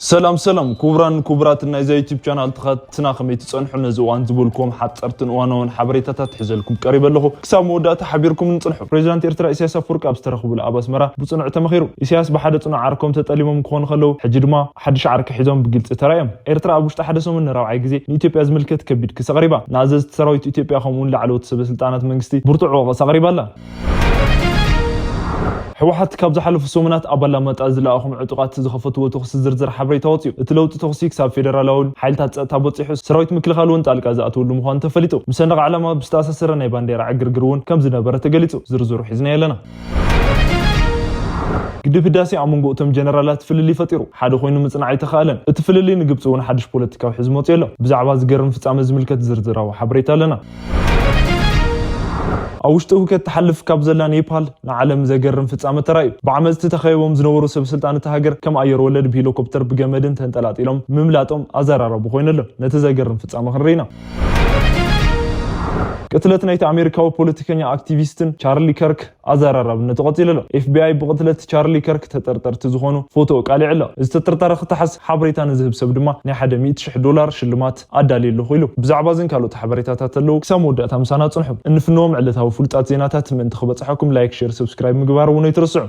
ሰላም ሰላም ክቡራን ክቡራት ናይዛ ዩቲብ ቻናል ተኸታተልትና፣ ከመይ ትጸንሑ? ነዚ እዋን ዝበልኩም ሓጸርትን እዋናውን ሓበሬታታት ሒዘልኩም ቀሪበ ኣለኹ። ክሳብ መወዳእታ ሓቢርኩም ንጽንሑ። ፕሬዚዳንት ኤርትራ ኢሳያስ ኣፈወርቂ ኣብ ዝተረኽብሉ ኣብ ኣስመራ ብጽኑዕ ተመኺሩ። ኢሳያስ ብሓደ ጽኑዕ ዓርኮም ተጠሊሞም ክኾኑ ከለዉ፣ ሕጂ ድማ ሓድሽ ዓርኪ ሒዞም ብግልጺ ተራእዮም። ኤርትራ ኣብ ውሽጢ ሓደ ሰሙን ንራብዓይ ግዜ ንኢትዮጵያ ዝምልከት ከቢድ ክሲ ኣቕሪባ። ንኣዘዝቲ ሰራዊት ኢትዮጵያ ከምኡውን ላዕለዎት ሰበ ስልጣናት መንግስቲ ብርቱዕ ወቐሳ ኣቕሪባ ኣላ። ህወሓት ካብ ዝሓለፉ ሰሙናት ኣብ ኣላማጣ ዝለኣኹም ዕጡቓት ዝኸፈትዎ ተኹሲ ዝርዝር ሓበሬታ ወፂኡ። እቲ ለውጢ ተኹሲ ክሳብ ፌደራላውን ሓይልታት ፀጥታ በፂሑ፣ ሰራዊት ምክልኻል እውን ጣልቃ ዝኣተወሉ ምዃኑ ተፈሊጡ። ምስ ሰንደቕ ዓላማ ብዝተኣሳሰረ ናይ ባንዴራ ዕግርግር እውን ከም ዝነበረ ተገሊጹ። ዝርዝሩ ሒዝናዮ ኣለና። ግድብ ህዳሴ ኣብ መንጎ እቶም ጀነራላት ፍልልይ ፈጢሩ ሓደ ኮይኑ ምጽናዕ ኣይተኻእለን። እቲ ፍልልይ ንግብጺ እውን ሓድሽ ፖለቲካዊ ሕዚ መፅዮ ኣሎ። ብዛዕባ ዝገርም ፍጻመ ዝምልከት ዝርዝራዊ ሓበሬታ ኣለና። ኣብ ውሽጢ ህውከት ትሓልፍ ካብ ዘላ ኔፓል ንዓለም ዘገርም ፍጻመ ተራእዩ። ብዓመጽቲ ተኸቢቦም ዝነበሩ ሰብ ስልጣን እታ ሃገር ከም ኣየር ወለድ ብሄሊኮፕተር ብገመድን ተንጠላጢሎም ምምላጦም ኣዘራራቢ ኮይኑ ኣሎ። ነቲ ዘገርም ፍጻመ ክንርኢ ኢና። ቅትለት ናይቲ ኣሜሪካዊ ፖለቲከኛ ኣክቲቪስትን ቻርሊ ከርክ ኣዘራራብነቱ ቀጺሉ ኣሎ። ኤፍቢኣይ ብቕትለት ቻርሊ ከርክ ተጠርጠርቲ ዝኾኑ ፎቶ ኣቃሊዑ ኣሎ። እዚ ተጠርጣሪ ክተሓዝ ሓበሬታ ንዝህብ ሰብ ድማ ናይ ሓደ ሚእቲ ሽሕ ዶላር ሽልማት ኣዳልዩ ኣለኹ ኢሉ። ብዛዕባ እዝን ካልኦት ሓበሬታታት ኣለዉ። ክሳብ መወዳእታ ምሳና ጽንሑ። እንፍንዎም ዕለታዊ ፍሉጣት ዜናታት ምእንቲ ክበጽሐኩም ላይክ፣ ሼር፣ ሰብስክራይብ ምግባር እውን ኣይትረስዑ።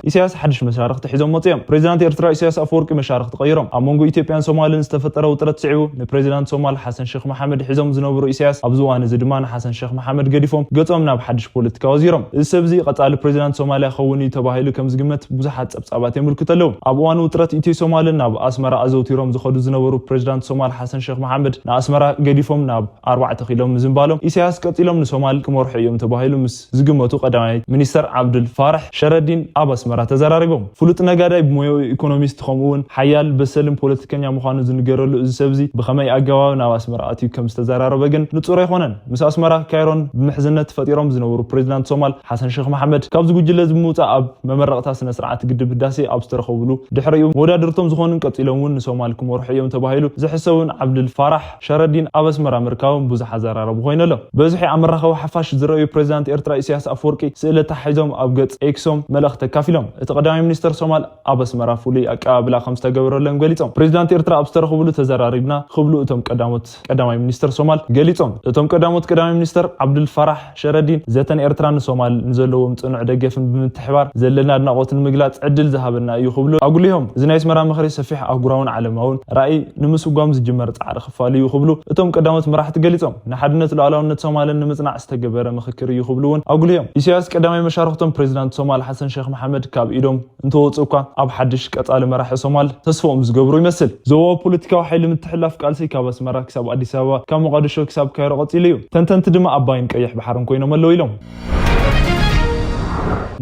ኢሳያስ ሓድሽ መሻርኽቲ ሒዞም መጽዮም። ፕሬዚዳንት ኤርትራ ኢሳያስ ኣፈወርቂ መሻርኽቲ ቀይሮም። ኣብ መንጎ ኢትዮጵያን ሶማልን ዝተፈጠረ ውጥረት ስዒቡ ንፕሬዚዳንት ሶማል ሓሰን ሼክ መሓመድ ሒዞም ዝነበሩ ኢሳያስ ኣብዚ እዋን እዚ ድማ ንሓሰን ሼክ መሓመድ ገዲፎም ገጾም ናብ ሓድሽ ፖለቲካ ኣዚሮም። እዚ ሰብ እዚ ቀጻሊ ፕሬዚዳንት ሶማልያ ክኸውን እዩ ተባሂሉ ከም ዝግመት ብዙሓት ጸብጻባት የመልክቱ ኣለዉ። ኣብ እዋን ውጥረት ኢትዮ ሶማልን ናብ ኣስመራ ኣዘውቲሮም ዝኸዱ ዝነበሩ ፕሬዚዳንት ሶማል ሓሰን ሼክ መሓመድ ንኣስመራ ገዲፎም ናብ ኣርባዕተ ኪሎ ምዝንባሎም ኢሳያስ ቀጺሎም ንሶማል ክመርሑ እዮም ተባሂሉ ምስ ዝግመቱ ቀዳማይ ሚኒስተር ዓብዱል ፋራሕ ሸረዲን ኣብ ኣስመራ ተዘራሪቦም። ፍሉጥ ነጋዳይ ብሞያዊ ኢኮኖሚስት ከምኡ እውን ሓያል በሰልን ፖለቲከኛ ምዃኑ ዝንገረሉ እዚ ሰብ እዚ ብኸመይ ኣገባብ ናብ ኣስመራ ኣትዩ ከም ዝተዘራረበ ግን ንጹር ኣይኮነን። ምስ ኣስመራ ካይሮን ብምሕዝነት ፈጢሮም ዝነበሩ ፕሬዚዳንት ሶማል ሓሰን ሼክ መሓመድ ካብዚ ጉጅለ እዚ ብምውጻእ ኣብ መመረቕታ ስነ ስርዓት ግድብ ህዳሴ ኣብ ዝተረኸብሉ ድሕሪኡ መወዳድርቶም ዝኾኑን ቀጺሎም እውን ንሶማል ክመርሑ እዮም ተባሂሉ ዝሕሰቡን ዓብዱል ፋራሕ ሸረዲን ኣብ ኣስመራ ምርካቦም ብዙሕ ኣዘራራቢ ኮይኑ ኣሎ። በዝሒ ኣብ መራኸቢ ሓፋሽ ዝረኣዩ ፕሬዚዳንት ኤርትራ ኢሳያስ ኣፈወርቂ ስእሊ ኣተሓሒዞም ኣብ ገጽ ኤክሶም መልእኽቲ ኣካፊሎም። እቲ ቀዳማይ ሚኒስተር ሶማል ኣብ ኣስመራ ፍሉይ ኣቀባብላ ከም ዝተገበረሎም ገሊጾም። ፕሬዚዳንት ኤርትራ ኣብ ዝተረኽብሉ ተዘራሪብና ክብሉ እቶም ቀዳሞት ቀዳማይ ሚኒስተር ሶማል ገሊጾም። እቶም ቀዳሞት ቀዳማይ ሚኒስተር ዓብዱል ፋራሕ ሸረዲን ዘተን ኤርትራን ንሶማል ንዘለዎም ጽኑዕ ደገፍን ብምትሕባር ዘለና ኣድናቖት ንምግላጽ ዕድል ዝሃበና እዩ ክብሉ ኣጉሊሆም። እዚ ናይ ኣስመራ ምኽሪ ሰፊሕ ኣህጉራውን ዓለማውን ራእይ ንምስጓም ዝጅመር ጻዕሪ ክፋል እዩ ክብሉ እቶም ቀዳሞት መራሕቲ ገሊጾም። ንሓድነት ሉዓላውነት ሶማልን ንምጽናዕ ዝተገበረ ምኽክር እዩ ክብሉ እውን ኣጉሊሆም። ኢሳያስ ቀዳማይ መሻርኽቶም ፕሬዚዳንት ሶማል ሓሰን ሼክ መሓመድ ካብ ኢዶም እንተወጹ እኳ ኣብ ሓድሽ ቀጻሊ መራሒ ሶማል ተስፋኦም ዝገብሩ ይመስል። ዞባዊ ፖለቲካዊ ሓይሊ ምትሕልላፍ ቃልሲ ካብ ኣስመራ ክሳብ ኣዲስ ኣበባ፣ ካብ ሞቃዲሾ ክሳብ ካይሮ ቀጺሉ እዩ። ተንተንቲ ድማ ኣባይን ቀይሕ ባሕርን ኮይኖም ኣለዉ ኢሎም።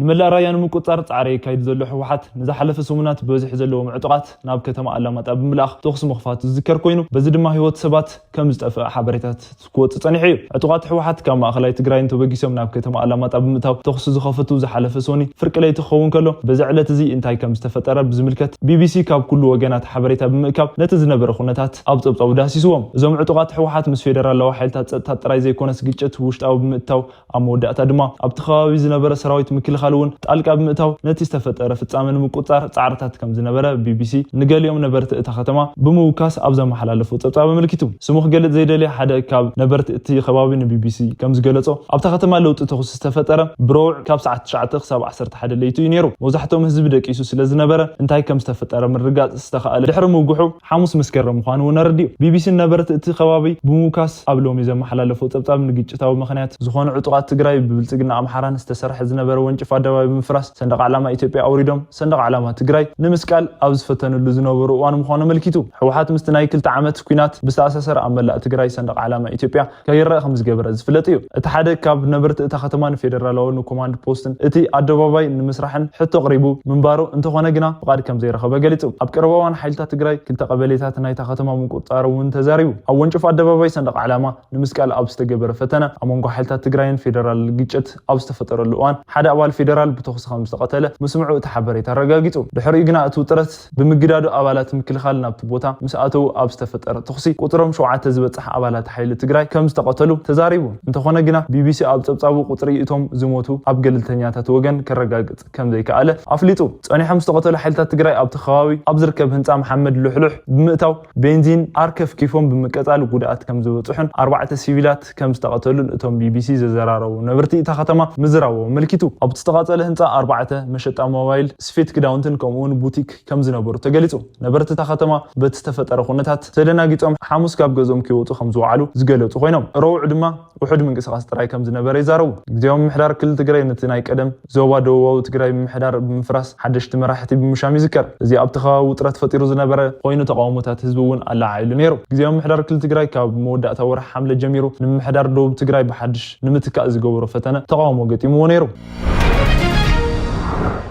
ንመላእ ራያ ንምቁጽጻር ጻዕሪ የካይድ ዘሎ ህወሓት ንዝሓለፈ ሰሙናት ብበዝሒ ዘለዎም ዕጡቓት ናብ ከተማ ኣላማጣ ብምልኣኽ ተኹሲ ምኽፋቱ ዝዝከር ኮይኑ፣ በዚ ድማ ህይወት ሰባት ከም ዝጠፍአ ሓበሬታት ክወጽእ ጸኒሑ እዩ። ዕጡቓት ህወሓት ካብ ማእኸላይ ትግራይ እንተበጊሶም ናብ ከተማ ኣላማጣ ብምእታው ተኹሲ ዝኸፈቱ ዝሓለፈ ሶኒ ፍርቂ ለይቲ ክኸውን ከሎ፣ በዚ ዕለት እዚ እንታይ ከም ዝተፈጠረ ብዝምልከት ቢቢሲ ካብ ኩሉ ወገናት ሓበሬታ ብምእካብ ነቲ ዝነበረ ኩነታት ኣብ ጸብጻቡ ዳህሲስዎም። እዞም ዕጡቓት ህወሓት ምስ ፌደራላዊ ሓይልታት ጸጥታ ጥራይ ዘይኮነስ ግጭት ውሽጣዊ ብምእታው ኣብ መወዳእታ ድማ ኣብቲ ከባቢ ዝነበረ ሰራዊት ምክልኻል እውን ጣልቃ ብምእታው ነቲ ዝተፈጠረ ፍጻመ ንምቁጽጻር ጻዕርታት ከም ዝነበረ ቢቢሲ ንገሊኦም ነበርቲ እታ ከተማ ብምውካስ ኣብ ዘመሓላለፎ ጸብጻብ ኣመልኪቱ። ስሙ ክገልጽ ዘይደለየ ሓደ ካብ ነበርቲ እቲ ከባቢ ንቢቢሲ ከም ዝገለጾ፣ ኣብታ ከተማ ለውጢ ተኹሲ ዝተፈጠረ ብረቡዕ ካብ ሰዓት ትሽዓተ ክሳብ ዓሰርተ ሓደ ለይቱ እዩ ነይሩ። መብዛሕትኦም ህዝቢ ደቂሱ ስለ ዝነበረ እንታይ ከም ዝተፈጠረ ምርጋጽ ዝተኻእለ ድሕሪ ምውግሑ ሓሙስ መስከረም ምዃኑ እውን ኣረዲኡ። ቢቢሲ ነበርቲ እቲ ከባቢ ብምውካስ ኣብ ሎሚ ዘመሓላለፎ ጸብጻብ ንግጭታዊ ምኽንያት ዝኾኑ ዕጡቓት ትግራይ ብብልጽግና ኣምሓራን ዝተሰርሐ ዝነበረ ወንጭፍ ኣደባባይ ብምፍራስ ሰንደቕ ዓላማ ኢትዮጵያ ኣውሪዶም ሰንደቕ ዓላማ ትግራይ ንምስቃል ኣብ ዝፈተንሉ ዝነበሩ እዋን ምዃኑ ኣመልኪቱ። ህወሓት ምስቲ ናይ ክልተ ዓመት ኲናት ብዝተኣሳሰረ ኣብ መላእ ትግራይ ሰንደቕ ዓላማ ኢትዮጵያ ከይረኣ ከም ዝገበረ ዝፍለጥ እዩ። እቲ ሓደ ካብ ነበርቲ እታ ከተማ ንፌደራላዊ ንኮማንድ ፖስትን እቲ ኣደባባይ ንምስራሕን ሕቶ ኣቕሪቡ ምንባሩ እንተኾነ ግና ፍቓድ ከም ዘይረኸበ ገሊጹ። ኣብ ቀረባ እዋን ሓይልታት ትግራይ ክልተ ቀበሌታት ናይታ ከተማ ምቁጽጻሮም እውን ተዛሪቡ። ኣብ ወንጭፍ ኣደባባይ ሰንደቕ ዓላማ ንምስቃል ኣብ ዝተገበረ ፈተነ ኣብ መንጎ ሓይልታት ትግራይን ፌደራል ግጭት ኣብ ዝተፈጠረሉ እዋን ሓደ ኣባል ፌደራል ብተኹሲ ከም ዝተቐተለ ምስምዑ እቲ ሓበሬታ ኣረጋጊጹ። ድሕሪኡ ግና እቲ ውጥረት ብምግዳዱ ኣባላት ምክልኻል ናብቲ ቦታ ምስ ኣተዉ ኣብ ዝተፈጠረ ተኹሲ ቁጽሮም ሸውዓተ ዝበጽሕ ኣባላት ሓይሊ ትግራይ ከም ዝተቐተሉ ተዛሪቡ። እንተኾነ ግና ቢቢሲ ኣብ ጸብጻቡ ቁጽሪ እቶም ዝሞቱ ኣብ ገለልተኛታት ወገን ከረጋግጽ ከም ዘይከኣለ ኣፍሊጡ። ጸኒሖም ዝተቐተሉ ሓይልታት ትግራይ ኣብቲ ከባቢ ኣብ ዝርከብ ህንጻ መሓመድ ልሕሉሕ ብምእታው ቤንዚን ኣርከፍኪፎም ብምቅጻል ጉድኣት ከም ዝበጽሑን ኣርባዕተ ሲቪላት ከም ዝተቐተሉን እቶም ቢቢሲ ዘዘራረቡ ነበርቲ እታ ከተማ ምዝራቦም ኣመልኪቱ። ኣብቲ ዝተቓጸለ ህንጻ ኣርባዕተ መሸጣ ሞባይል፣ ስፌት ክዳውንትን ከምኡውን ቡቲክ ከም ዝነበሩ ተገሊጹ። ነበርቲ እታ ከተማ በቲ ዝተፈጠረ ኩነታት ተደናጊጾም ሓሙስ ካብ ገዝኦም ከይወጹ ከም ዝወዓሉ ዝገለጹ ኮይኖም፣ ረቡዕ ድማ ውሑድ ምንቅስቓስ ጥራይ ከም ዝነበረ ይዛረቡ። ግዜያዊ ምምሕዳር ክልል ትግራይ ነቲ ናይ ቀደም ዞባ ደቡባዊ ትግራይ ምምሕዳር ብምፍራስ ሓደሽቲ መራሕቲ ብምሻም ይዝከር። እዚ ኣብቲ ከባቢ ውጥረት ፈጢሩ ዝነበረ ኮይኑ ተቃውሞታት ህዝቢ እውን ኣለዓዒሉ ነይሩ። ግዜያዊ ምምሕዳር ክልል ትግራይ ካብ መወዳእታ ወርሒ ሓምለ ጀሚሩ ንምምሕዳር ደቡብ ትግራይ ብሓድሽ ንምትካእ ዝገበሮ ፈተነ ተቃውሞ ገጢምዎ ነይሩ።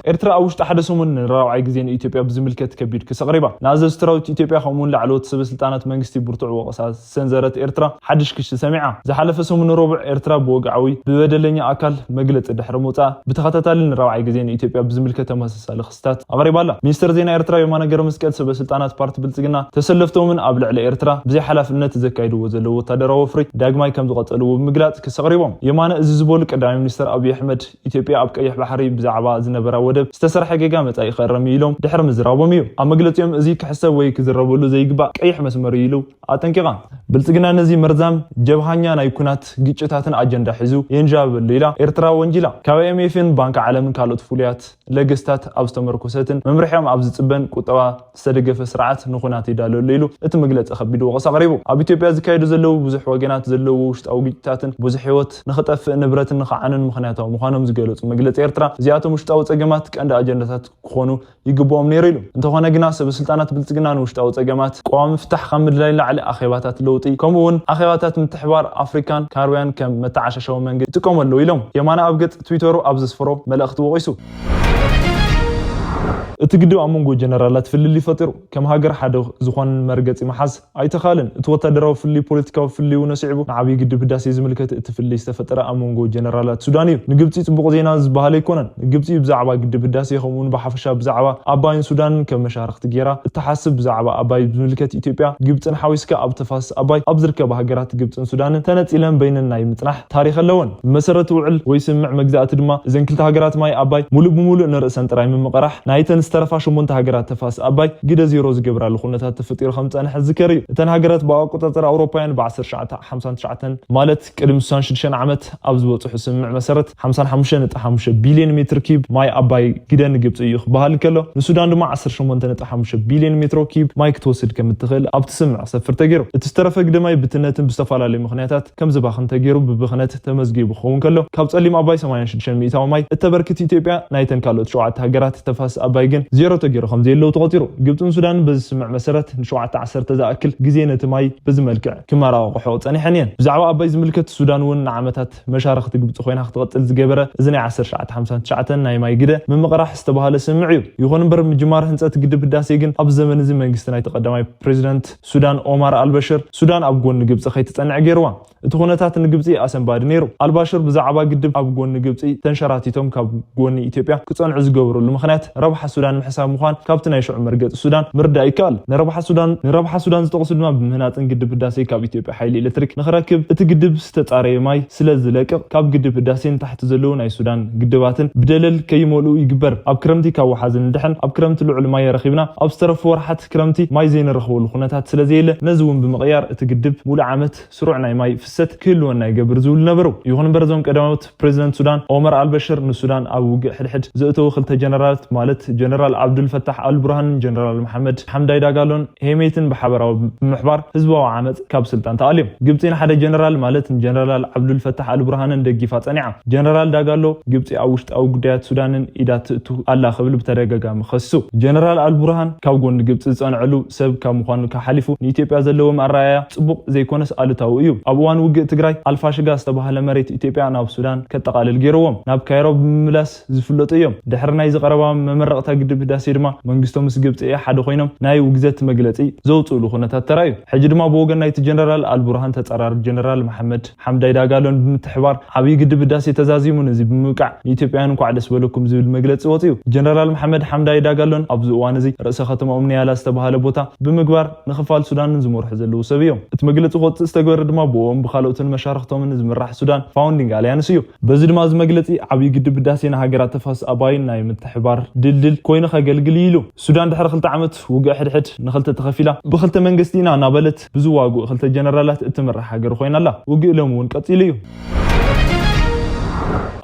ኤርትራ ኣብ ውሽጢ ሓደ ሰሙን ንራብዓይ ግዜ ንኢትዮጵያ ብዝምልከት ከቢድ ክሲ ኣቕሪባ። ንኣዘዝቲ ሰራዊት ኢትዮጵያ ከምኡውን ላዕለዎት ሰበ ስልጣናት መንግስቲ ብርቱዕ ወቐሳ ዝሰንዘረት ኤርትራ ሓድሽ ክሲ ሰሚዓ። ዝሓለፈ ሰሙን ረቡዕ ኤርትራ ብወግዓዊ ብበደለኛ ኣካል መግለጺ ድሕሪ ምውጻኣ ብተኸታታሊ ንራብዓይ ግዜ ንኢትዮጵያ ብዝምልከት ተመሳሳሊ ክስታት ኣቕሪባ ኣላ። ሚኒስተር ዜና ኤርትራ የማነ ገብረመስቀል ሰበ ስልጣናት ፓርቲ ብልጽግና ተሰለፍቶምን ኣብ ልዕሊ ኤርትራ ብዘይ ሓላፍነት ዘካይድዎ ዘለዉ ወታደራዊ ወፍሪ ዳግማይ ከም ዝቐጸልዎ ብምግላጽ ክሲ ኣቕሪቦም። የማነ እዚ ዝበሉ ቀዳማይ ሚኒስተር ኣብይ ኣሕመድ ኢትዮጵያ ኣብ ቀይሕ ባሕሪ ብዛዕባ ዝነበራ ወደብ ዝተሰርሐ ጌጋ መጻኢ ክእረም እዩ ኢሎም ድሕሪ ምዝራቦም እዩ። ኣብ መግለጺኦም እዚ ክሕሰብ ወይ ክዝረበሉ ዘይግባእ ቀይሕ መስመር እዩ ኢሉ ኣጠንቂቓ። ብልጽግና ነዚ መርዛም ጀብሃኛ ናይ ኩናት ግጭታትን ኣጀንዳ ሒዙ የንጃብሉ ኢላ ኤርትራ ወንጂላ። ካብ ኣይኤምኤፍን ባንክ ዓለምን ካልኦት ፍሉያት ለገስታት ኣብ ዝተመርኮሰትን መምርሒኦም ኣብ ዝጽበን ቁጠባ ዝተደገፈ ስርዓት ንኹናት ይዳለሉ ኢሉ እቲ መግለጺ ከቢድ ወቐሳ ኣቕሪቡ። ኣብ ኢትዮጵያ ዝካየዱ ዘለዉ ብዙሕ ወገናት ዘለዉ ውሽጣዊ ግጭታትን ብዙሕ ህይወት ንኽጠፍእ ንብረትን ንኽዓኑን ምኽንያታዊ ምዃኖም ዝገለጹ መግለጺ ኤርትራ፣ እዚኣቶም ውሽጣዊ ጸገማት ቀንዲ ኣጀንዳታት ክኾኑ ይግብኦም ነይሩ ኢሉ። እንተኾነ ግና ሰበ ስልጣናት ብልጽግና ንውሽጣዊ ጸገማት ቀዋሚ ፍታሕ ካብ ምድላይ ንላዕሊ ኣኼባታት ለውጢ ከምኡ እውን ኣኼባታት ምትሕባር ኣፍሪካን ካርቢያን ከም መተዓሻሻዊ መንገዲ ይጥቀሙ ኣለዉ ኢሎም የማነ ኣብ ገጽ ትዊተሩ ኣብ ዘስፈሮ መልእኽቲ ወቒሱ። እቲ ግድብ ኣብ መንጎ ጀነራላት ፍልልይ ፈጢሩ ከም ሃገር ሓደ ዝኾን መርገጺ ምሓዝ ኣይተኻልን። እቲ ወታደራዊ ፍልልይ ፖለቲካዊ ፍልልይ እውን ኣስዒቡ ንዓብዪ ግድብ ህዳሴ ዝምልከት እቲ ፍልልይ ዝተፈጠረ ኣብ መንጎ ጀነራላት ሱዳን እዩ። ንግብጺ ጽቡቕ ዜና ዝበሃል ኣይኮነን። ግብጺ ብዛዕባ ግድብ ህዳሴ ከምኡውን ብሓፈሻ ብዛዕባ ኣባይን ሱዳንን ከም መሻርኽቲ ገይራ እትሓስብ። ብዛዕባ ኣባይ ዝምልከት ኢትዮጵያ ግብጽን ሓዊስካ ኣብ ተፋሰስ ኣባይ ኣብ ዝርከባ ሃገራት ግብጽን ሱዳንን ተነጺለን በይነን ናይ ምጽናሕ ታሪኽ ኣለወን። ብመሰረት ውዕል ወይ ስምምዕ መግዛእቲ ድማ እዘን ክልተ ሃገራት ማይ ኣባይ ሙሉእ ብሙሉእ ንርእሰን ጥራይ ምምቕራሕ ናይተን ዝተረፋ ሸሞንተ ሃገራት ተፋሰስ ኣባይ ግደ ዜሮ ዝገብራሉ ኩነታት ተፈጢሩ ከም ዝጸንሐ ዝዝከር እዩ። እተን ሃገራት ብኣቆጻጽራ ኣውሮፓውያን ብ ዓሰርተ ትሽዓተ ሓምሳን ትሽዓተን ማለት ቅድሚ ስሳን ሽዱሽተን ዓመት ኣብ ዝበጽሑ ስምምዕ መሰረት ሓምሳን ሓሙሽተን ነጥቢ ሓሙሽተ ቢልዮን ሜትር ኪዩብ ማይ ኣባይ ግደ ንግብጺ እዩ ክበሃል እንከሎ ንሱዳን ድማ ዓሰርተ ሸሞንተ ነጥቢ ሓሙሽተ ቢልዮን ሜትሮ ኪዩብ ማይ ክትወስድ ከም እትኽእል ኣብቲ ስምምዕ ክሰፍር ተገይሩ። እቲ ዝተረፈ ግደ ማይ ብትነትን ብዝተፈላለዩ ምኽንያታት ከም ዝባኽን ተገይሩ ብብኽነት ተመዝጊቡ ክኸውን ከሎ ካብ ጸሊም ኣባይ ሰማንያን ሽዱሽተን ሚእታዊ ማይ እተበርክት ኢትዮጵያ ናይተን ካልኦት ሸውዓተ ሃገራት ተፋሰስ ኣባይ ግን ዜሮ ተገይሩ ከም ዘየለዉ ተቖጺሩ። ግብጽን ሱዳንን በዚ ስምምዕ መሰረት ንሸውዓተ ዓሰርተ ዝኣክል ግዜ ነቲ ማይ በዚ መልክዕ ክመራቕሖ ጸኒሐን እየን። ብዛዕባ ኣባይ ዝምልከት ሱዳን እውን ንዓመታት መሻርኽቲ ግብጺ ኮይና ክትቐጽል ዝገበረ እዚ ናይ ዓሰርተ ትሽዓተ ሓምሳን ትሽዓተን ናይ ማይ ግደ ምምቕራሕ ዝተባህለ ስምምዕ እዩ። ይኹን እምበር ምጅማር ህንጸት ግድብ ህዳሴ ግን ኣብዚ ዘመን እዚ መንግስቲ ናይቲ ቀዳማይ ፕሬዚደንት ሱዳን ኦማር ኣልበሽር ሱዳን ኣብ ጎኒ ግብጺ ከይትጸንዕ ገይርዋ። እቲ ኩነታት ንግብጺ ኣሰንባዲ ነይሩ። ኣልባሽር ብዛዕባ ግድብ ኣብ ጎኒ ግብጺ ተንሸራቲቶም ካብ ጎኒ ኢትዮጵያ ክጸንዑ ዝገበረሉ ምኽንያት ረብሓ ሱዳን ምሕሳብ ምዃን ካብቲ ናይ ሽዑ መርገጺ ሱዳን ምርዳእ ይከኣል። ንረብሓ ሱዳን ንረብሓ ሱዳን ዝጠቕሱ ድማ ብምህናጽን ግድብ ህዳሴ ካብ ኢትዮጵያ ሓይሊ ኤሌክትሪክ ንኽረክብ እቲ ግድብ ዝተጻረየ ማይ ስለ ዝለቅቕ ካብ ግድብ ህዳሴ ንታሕቲ ዘለዉ ናይ ሱዳን ግድባትን ብደለል ከይመልኡ ይግበር። ኣብ ክረምቲ ካብ ወሓዚ ንድሕን ኣብ ክረምቲ ልዑል ማይ ረኺብና ኣብ ዝተረፉ ወርሓት ክረምቲ ማይ ዘይንረኽበሉ ኩነታት ስለ ዘየለ ነዚ እውን ብምቕያር እቲ ግድብ ሙሉእ ዓመት ስሩዕ ናይ ማይ ፍሰት ክህልወና ይገብር ዝብሉ ነበሩ። ይኹን እምበር እዞም ቀዳሞት ፕሬዚደንት ሱዳን ኦመር ኣልበሽር ንሱዳን ኣብ ውግእ ሕድሕድ ዘእተዉ ክልተ ጀነራላት ማለት ጀነራል ዓብዱል ፈታሕ ኣልቡርሃንን ጀነራል መሓመድ ሓምዳይ ዳጋሎን ሄሜትን ብሓበራዊ ብምሕባር ህዝባዊ ዓመፅ ካብ ስልጣን ተኣልዮም። ግብፂ ንሓደ ጀነራል ማለት ንጀነራል ዓብዱል ፈታሕ ኣልቡርሃንን ደጊፋ ፀኒዓ። ጀነራል ዳጋሎ ግብፂ ኣብ ውሽጣዊ ጉዳያት ሱዳንን ኢዳ ትእቱ ኣላ ክብል ብተደጋጋሚ ከሲሱ። ጀነራል ኣልቡርሃን ካብ ጎኒ ግብፂ ዝፀንዐሉ ሰብ ካብ ምዃኑ ሓሊፉ ንኢትዮጵያ ዘለዎም ኣረኣእያ ፅቡቕ ዘይኮነስ ኣሉታዊ እዩ። ኣብ እዋን ውግእ ትግራይ ኣልፋሽጋ ዝተባህለ መሬት ኢትዮጵያ ናብ ሱዳን ከጠቓልል ገይርዎም ናብ ካይሮ ብምምላስ ዝፍለጡ እዮም። ድሕሪ ናይዚ ቀረባ መመረቕታ ግድብ ህዳሴ ድማ መንግስቶም ምስ ግብፂ ሓደ ኮይኖም ናይ ውግዘት መግለፂ ዘውፅእሉ ኩነታት ተራእዩ። ሕጂ ድማ ብወገን ናይቲ ጀነራል ኣልቡርሃን ተፃራሪ ጀነራል መሓመድ ሓምዳይ ዳጋሎን ብምትሕባር ዓብዪ ግድብ ህዳሴ ተዛዚሙ ነዚ ብምብቃዕ ንኢትዮጵያውያን እንኳዕ ደስ በለኩም ዝብል መግለፂ ወፅዩ። ጀነራል መሓመድ ሓምዳይ ዳጋሎን ኣብዚ እዋን እዚ ርእሰ ከተማኦም ንያላ ዝተባሃለ ቦታ ብምግባር ንክፋል ሱዳንን ዝመርሑ ዘለዉ ሰብ እዮም። እቲ መግለፂ ክወፅእ ዝተገበረ ድማ ብኦም ብካልኦትን መሻርክቶምን ዝምራሕ ሱዳን ፋውንዲንግ ኣልያንስ እዩ። በዚ ድማ እዚ መግለፂ ዓብዪ ግድብ ህዳሴ ንሃገራት ተፋሰስ ኣባይን ናይ ምትሕባር ድልድል ኮይኑ ከገልግል እዩ ኢሉ። ሱዳን ድሕሪ ክልተ ዓመት ውግእ ሕድሕድ ንክልተ ተኸፊላ ብክልተ መንግስቲ ኢና እናበለት ብዝዋግኡ ክልተ ጀነራላት እትምራሕ ሃገር ኮይና ኣላ። ውግእ ሎም እውን ቀፂሉ እዩ።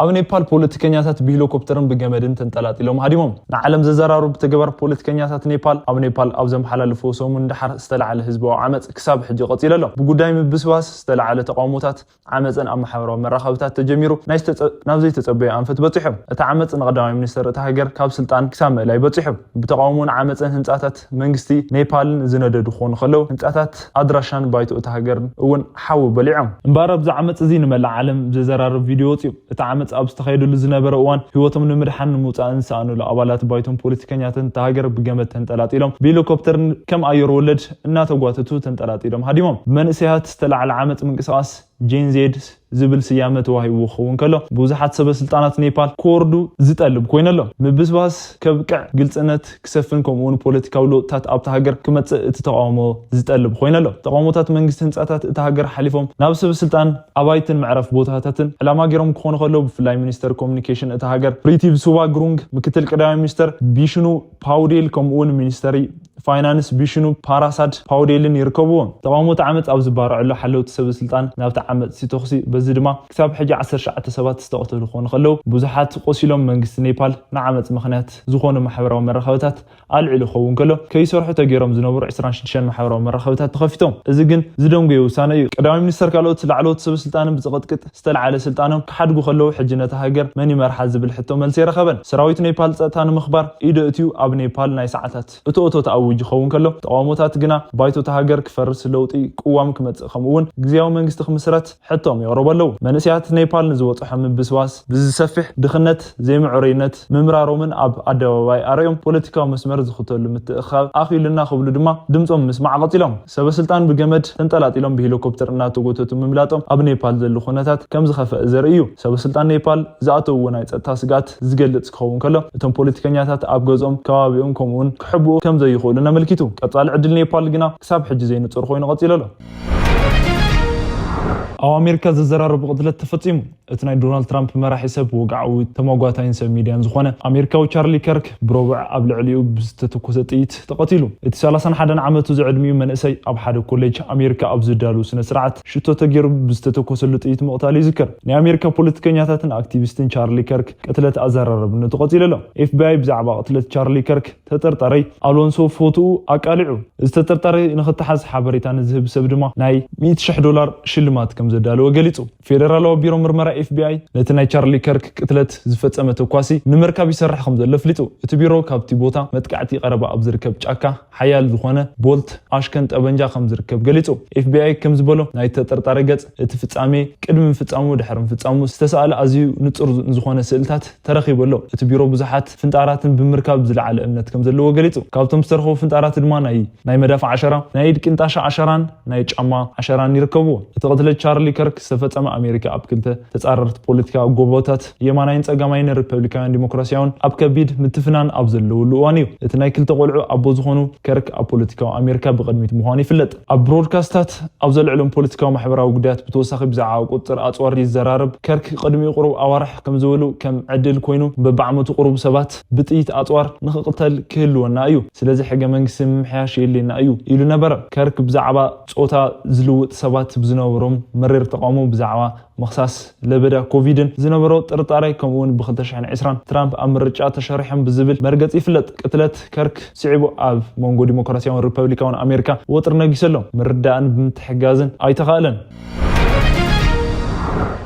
ኣብ ኔፓል ፖለቲከኛታት ብሄሊኮፕተርን ብገመድን ተንጠላጢሎም ሃዲሞም። ንዓለም ዘዘራርብ ተግባር ፖለቲከኛታት ኔፓል ኣብ ኔፓል ኣብ ዘመሓላለፍዎ ሰሙን ደሓር ዝተላዕለ ህዝባዊ ዓመፅ ክሳብ ሕጂ ቀፂሉ ኣሎ። ብጉዳይ ምብስባስ ዝተላዕለ ተቃውሞታት ዓመፅን ኣብ ማሕበራዊ መራኸብታት ተጀሚሩ ናይ ዝተፀ- ናብ ዘይተፀበየ ኣንፈት በፂሑ። እቲ ዓመፅ ንቀዳማይ ሚኒስተር እታ ሃገር ካብ ስልጣን ክሳብ ምእላይ በፂሑ። ብተቃውሞን ዓመፅን ህንፃታት መንግስቲ ኔፓልን ዝነደዱ ክኾኑ ከለዉ ህንፃታት ኣድራሻን ባይቶ እታ ሃገርን እውን ሓዊ በሊዖም። እምበኣር ኣብዚ ዓመፅ እዚ ንመላእ ዓለም ዘዘራርብ ቪድዮ ወፂኡ። እቲ ዓመፅ ኣብ ዝተኻየደሉ ዝነበረ እዋን ህይወቶም ንምድሓን ንምውፃእን ዝሰኣኑሉ ኣባላት ባይቶን ፖለቲከኛትን እታ ሃገር ብገመድ ተንጠላጢሎም ብሄሊኮፕተርን ከም ኣየር ወለድ እናተጓተቱ ተንጠላጢሎም ሃዲሞም። ብመንእሰያት ዝተላዕለ ዓመፅ ምንቅስቃስ ጄን ዜድ ዝብል ስያመ ተዋሂብዎ ክኸውን ከሎ ብዙሓት ሰበ ስልጣናት ኔፓል ክወርዱ ዝጠልብ ኮይኑ ኣሎ። ምብስባስ ከብቅዕ፣ ግልፅነት ክሰፍን ከምኡውን ፖለቲካዊ ለውጥታት ኣብታ ሃገር ክመፅእ እቲ ተቃውሞ ዝጠልብ ኮይኑ ኣሎ። ተቃውሞታት መንግስቲ ህንፃታት እታ ሃገር ሓሊፎም ናብ ሰበ ስልጣን ኣባይትን መዕረፍ ቦታታትን ዕላማ ገይሮም ክኾኑ ከለዉ ብፍላይ ሚኒስተር ኮሚኒኬሽን እታ ሃገር ፕሪቲቭ ሱባ ግሩንግ፣ ምክትል ቀዳማይ ሚኒስተር ቢሽኑ ፓውዴል ከምኡውን ሚኒስተሪ ፋይናንስ ቢሽኑ ፓራሳድ ፓውዴልን ይርከብዎም። ተቃውሞቲ ዓመፅ ኣብ ዝባርዐሉ ሓለውቲ ሰበ ስልጣን ናብቲ ዓመፅቲ ተኹሲ በዚ ድማ ክሳብ ሕጂ ዓሰርተ ትሽዓተ ሰባት ዝተቐተሉ ክኾኑ ከለዉ ብዙሓት ቆሲሎም መንግስቲ ኔፓል ንዓመፅ ምኽንያት ዝኾኑ ማሕበራዊ መራኸብታት ኣልዒሉ ክኸውን ከሎ ከይሰርሑ ተገይሮም ዝነበሩ ዕስራን ሽዱሽተን ማሕበራዊ መራኸብታት ተኸፊቶም። እዚ ግን ዝደንጎየ ውሳነ እዩ። ቀዳማይ ሚኒስተር ካልኦት ላዕለዎት ሰበ ስልጣንን ብዝቕጥቅጥ ዝተለዓለ ስልጣኖም ክሓድጉ ከለዉ ሕጂ ነታ ሃገር መን ይመርሓ ዝብል ሕቶ መልሲ የረኸበን። ሰራዊት ኔፓል ጸጥታ ንምኽባር ኢደ እትዩ ኣብ ኔፓል ናይ ሰዓታት እቶ እቶ ተኣዊጅ ይኸውን ከሎ ተቃውሞታት ግና ባይቶ እታ ሃገር ክፈርስ ለውጢ ቅዋም ክመጽእ ከምኡ እውን ግዝያዊ መንግስቲ ክምስረት ሕቶም የቕረቡ ኣለዉ። መንእሰያት ኔፓል ንዝበጽሖም ምብስባስ ብዝሰፍሕ ድኽነት ዘይምዕሩይነት ምምራሮምን ኣብ ኣደባባይ ኣርዮም ፖለቲካዊ መስመር ዝኽተሉ ምትእኽኻብ ኣኽኢሉና ክብሉ ድማ ድምጾም ምስማዕ ቀጺሎም። ሰበ ስልጣን ብገመድ ተንጠላጢሎም ብሄሊኮፕተር እናተጎተቱ ምምላጦም ኣብ ኔፓል ዘሎ ኩነታት ከም ዝኸፈአ ዘርኢ እዩ። ሰበ ስልጣን ኔፓል ዝኣተውዎ ናይ ጸጥታ ስግኣት ዝገልጽ ክኸውን ከሎ እቶም ፖለቲከኛታት ኣብ ገዝኦም ከባቢኦም ከምኡውን ክሕብኡ ከም ዘይኽእሉን ኣመልኪቱ። ቀጻሊ ዕድል ኔፓል ግና ክሳብ ሕጂ ዘይንጹር ኮይኑ ቀጺሉ ኣሎ። ኣብ ኣሜሪካ ዘዘራርብ ቅትለት ተፈጺሙ። እቲ ናይ ዶናልድ ትራምፕ መራሒ ሰብ ወግዓዊ ተመጓታይን ሰብ ሚድያን ዝኾነ ኣሜሪካዊ ቻርሊ ከርክ ብረቡዕ ኣብ ልዕሊኡ ብዝተተኮሰ ጥይት ተቐቲሉ። እቲ ሰላሳን ሓደን ዓመቱ ዝዕድሚኡ መንእሰይ ኣብ ሓደ ኮሌጅ ኣሜሪካ ኣብ ዝዳሉ ስነ ስርዓት ሽቶ ተገይሩ ብዝተተኮሰሉ ጥይት ምቕታሉ ይዝከር። ናይ ኣሜሪካ ፖለቲከኛታትን ኣክቲቪስትን ቻርሊ ከርክ ቅትለት ኣዘራረብነቱ ቀፂሉ ኣሎ። ኤፍቢኣይ ብዛዕባ ቅትለት ቻርሊ ከርክ ተጠርጣሪ ኣሎንሶ ፎቶኡ ኣቃሊዑ። እዚ ተጠርጣሪ ንክተሓዝ ሓበሬታ ንዝህብ ሰብ ድማ ናይ ሚእቲ ሽሕ ዶላር ሽልማት ከም ዘዳለወ ገሊጹ። ፌደራላዊ ቢሮ ምርመራ ኤፍቢኣይ ነቲ ናይ ቻርሊ ከርክ ቅትለት ዝፈጸመ ተኳሲ ንምርካብ ይሰርሕ ከም ዘሎ ኣፍሊጡ። እቲ ቢሮ ካብቲ ቦታ መጥቃዕቲ ቀረባ ኣብ ዝርከብ ጫካ ሓያል ዝኾነ ቦልት ኣሽከን ጠበንጃ ከም ዝርከብ ገሊጹ። ኤፍቢኣይ ከም ዝበሎ ናይ ተጠርጣሪ ገጽ እቲ ፍጻሜ ቅድሚ ምፍጻሙ ድሕሪ ምፍጻሙ ዝተሳእለ ኣዝዩ ንጹር ዝኾነ ስእልታት ተረኺቡ ኣሎ። እቲ ቢሮ ብዙሓት ፍንጣራትን ብምርካብ ዝለዓለ እምነት ከም ዘለዎ ገሊጹ። ካብቶም ዝተረኸቡ ፍንጣራት ድማ ናይ ናይ መዳፍ ዓሸራ፣ ናይ ኢድ ቅንጣሻ ዓሸራን ናይ ጫማ ዓሸራን ይርከብዎ። እቲ ቅትለት ቻርሊ ከርክ ዝተፈጸመ ኣሜሪካ ኣብ ክልተ ተጻረርቲ ፖለቲካ ጎቦታት የማናይን ጸጋማይን ሪፐብሊካውያን ዲሞክራሲያውን ኣብ ከቢድ ምትፍናን ኣብ ዘለውሉ እዋን እዩ። እቲ ናይ ክልተ ቆልዑ ኣቦ ዝኾኑ ከርክ ኣብ ፖለቲካዊ ኣሜሪካ ብቕድሚት ምዃኑ ይፍለጥ። ኣብ ብሮድካስታት ኣብ ዘልዕሎም ፖለቲካዊ ማሕበራዊ ጉዳያት ብተወሳኺ ብዛዕባ ቁጽር ኣጽዋር ይዘራረብ። ከርክ ቅድሚኡ ቁሩብ ኣዋርሕ ከም ዝበሉ ከም ዕድል ኮይኑ በብዓመቱ ቁሩብ ሰባት ብጥይት ኣጽዋር ንኽቕተል ክህልወና እዩ። ስለዚ ሕገ መንግስቲ ምምሕያሽ የድልየና እዩ ኢሉ ነበረ። ከርክ ብዛዕባ ጾታ ዝልውጥ ሰባት ብዝነበሮም መሪር ተቃውሞ ብዛዕባ ምኽሳስ ለበዳ ኮቪድን ዝነበሮ ጥርጣሬ ከምኡውን ብ ክልተ ሽሕን ዕስራን ትራምፕ ኣብ ምርጫ ተሸሪሖም ብዝብል መርገጺ ይፍለጥ። ቅትለት ከርክ ስዒቡ ኣብ መንጎ ዲሞክራሲያውን ሪፐብሊካውን ኣሜሪካ ወጥሪ ነጊሱ ኣሎ። ምርዳእን ብምትሕጋዝን ኣይተኻእለን።